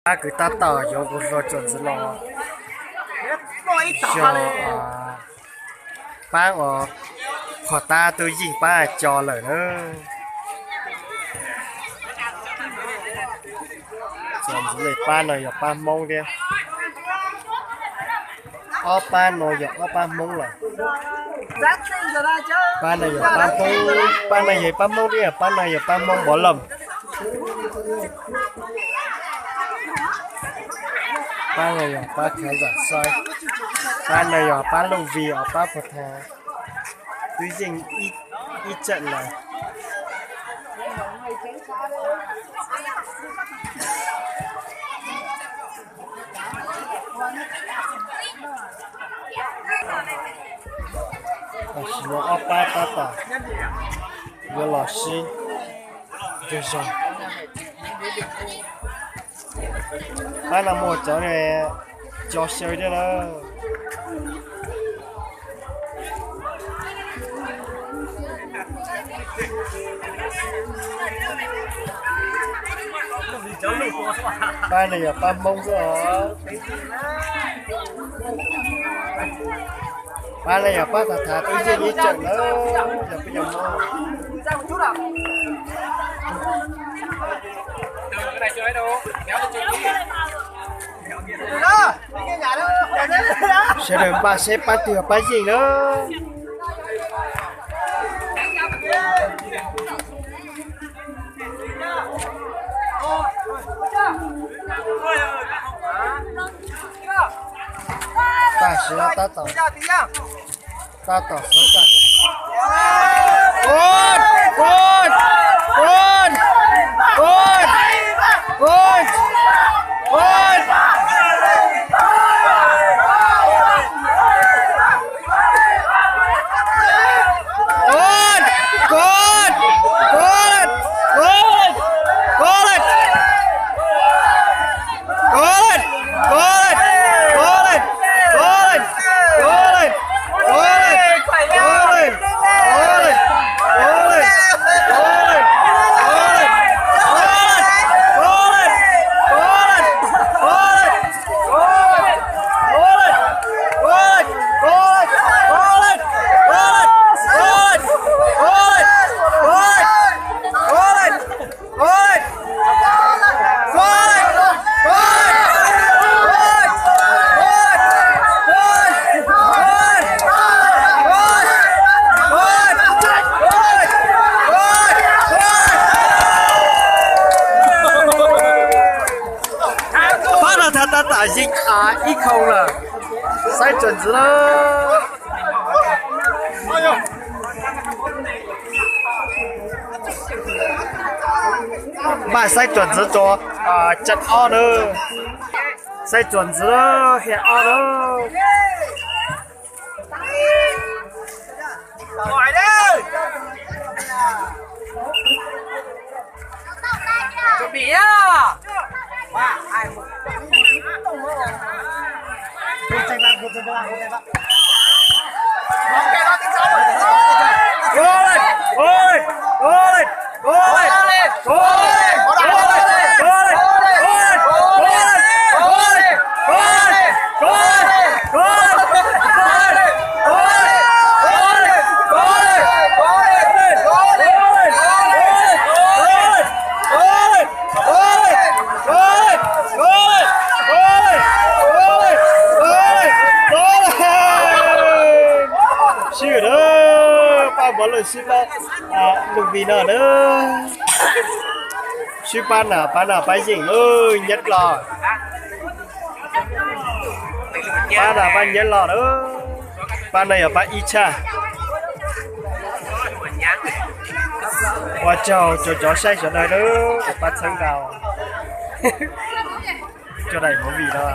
Pab kwv tab tom yuav kuv hluas tsoom ntxwv los yog pab uas qhov tab tub yeej pab co lawm na. Tsoom ntxwv pab no yog pab Hmoob thiab. Ob pab no yog ob pab Hmoob lawm. Pab no yog pab Hmoob, pab no yog pab Hmoob thiab, pab no yog pab Hmoob Npov Loos. Pab no yog pab Khav Zam Xaib, pab no yog pab Looj Vij, pab Phuv Tha, twb yeej ib tseem lawm. Tam sim no ob pab tab tom yuav los sib zog. Pab no muaj cov co xyaw thiab na. Pab no yog pab Hmoob xwb os. Pab no yog pab Thav Thav twb yeej ib tseem na, yog peb yog Hmoob. Sawv daws npaj seb pab twg yog pab yeej na. Tam sim no tab tom, tab tom xov tag. Pab no thav tab tom yeej ib khoo lawm. Saib tsoom ntxwv na. Npaj saib tsoom ntxwv rau tsam ob na. Saib tsoom ntxwv hia ob na. Sib na, pab Npov Loos sib pab Looj Vij no na. Sib pab na, pab na pab yeej na, nyob los. Pab na pab nyob los na. Pab no yog pab ib tshaj. Ua tsaug rau cov saib sawv daws na, pab txhawb nqa cov daim movie no.